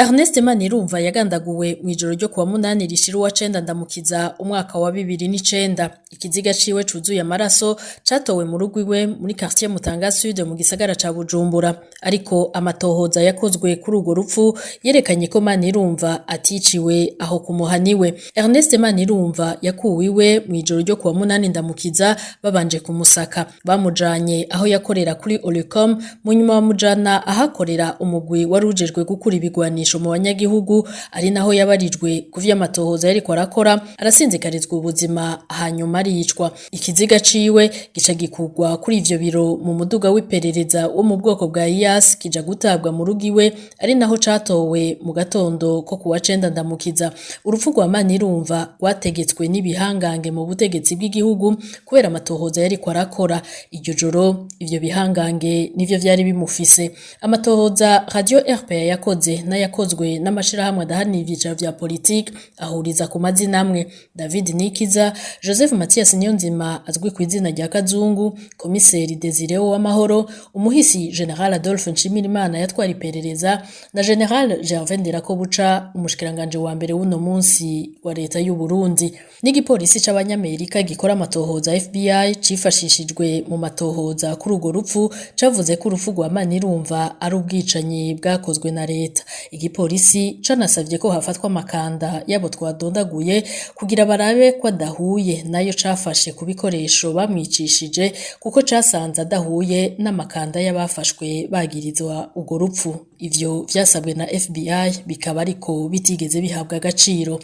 Ernest Manirumva yagandaguwe mw'ijoro ryo kuwa munani rishira uwa cenda Ndamukiza umwaka wa 2009. Ikiziga ciwe cuzuye amaraso catowe mu rugo iwe muri quartier Mutanga Sud mu gisagara ca Bujumbura. Ariko amatohoza yakozwe kuri urwo rupfu yerekanye ko Manirumva aticiwe aho kumuhaniwe. Ernest Manirumva yakuwe iwe mw'ijoro ryo kuwa munani Ndamukiza babanje kumusaka. Bamujanye aho yakorera kuri Olicom, mu nyuma bamujana ahakorera umugwi wari ujejwe gukura ibigwanisho mu banyagihugu, ari naho yabarijwe ku vy'amatohoza yariko arakora, arasinzikarizwa ubuzima, hanyuma aricwa. Ikiziga ciwe gica gikurwa kuri ivyo biro mu muduga w'iperereza wo mu bwoko bwa IAS, kija gutabwa mu rugo iwe, ari naho catowe mu gatondo ko kuwa cenda Ndamukiza. Urupfu rwa Manirumva rwategetswe n'ibihangange mu butegetsi bw'igihugu kubera amatohoza yariko arakora. Iryo joro ivyo bihangange nivyo vyari bimufise. Amatohoza Radio RPA yakoze n'ayakozwe n'amashirahamwe adaharanira ivyicaro vya politike ahuriza ku mazina amwe: David Nikiza, Joseph Mathias Niyonzima azwi ku izina rya Kazungu, Komiseri Desire Uwamahoro, umuhisi General Adolphe Nshimirimana yatwara iperereza, na General Gervais Ndirakobuca, umushikiranganje wa mbere w'uno munsi wa leta y'u Burundi. N'igipolisi c'Abanyamerika gikora amatohoza FBI cifashishijwe mu matohoza kuri urwo rupfu cavuze ko urupfu rwa Manirumva ari ubwicanyi bwakozwe na leta. Igipolisi canasavye ko hafatwa amakanda yabo twadondaguye kugira barabe ko adahuye nayo cafashe ku bikoresho bamwicishije, kuko casanze adahuye n'amakanda y'abafashwe bagirizwa urwo rupfu. Ivyo vyasabwe na FBI bikaba ariko bitigeze bihabwa agaciro.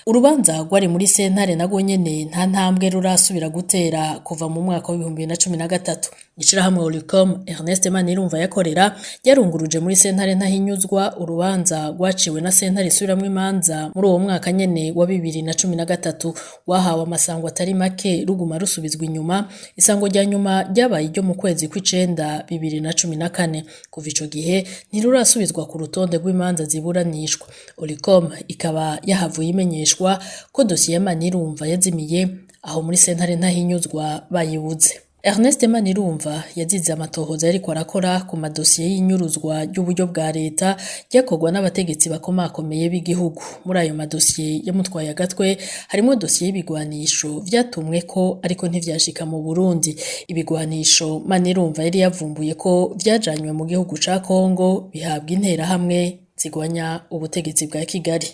Urubanza rwari muri sentare narwo nyene nta ntambwe rurasubira gutera kuva mu mwaka wa 2013. Ishirahamwe Olicom Ernest Manirumva yakorera ryarunguruje muri sentare ntahinyuzwa urubanza rwaciwe na sentare isubiramwo imanza muri uwo mwaka nyene wa 2013. Rwahawe amasango atari make, ruguma rusubizwa inyuma. Isango rya nyuma ryabaye iryo mu kwezi kw'icenda 2014. Kuva ico gihe ntirurasubizwa ku rutonde rw'imanza ziburanishwa. Olicom ikaba yahavuye imenyeshwa ko dosiye ya Manirumva yazimiye aho muri sentare ntahinyuzwa bayibuze. Ernest Manirumva yazize amatohoza yariko arakora ku madosiye y'inyuruzwa ry'uburyo bwa leta ryakorwa n'abategetsi bakomakomeye b'igihugu. Muri ayo madosiye yamutwaye agatwe harimwo dosiye y'ibigwanisho vyatumwe ko ariko ntivyashika mu Burundi. Ibigwanisho Manirumva yari yavumbuye ko vyajanywe mu gihugu ca Kongo bihabwa interahamwe zigwanya ubutegetsi bwa Kigali.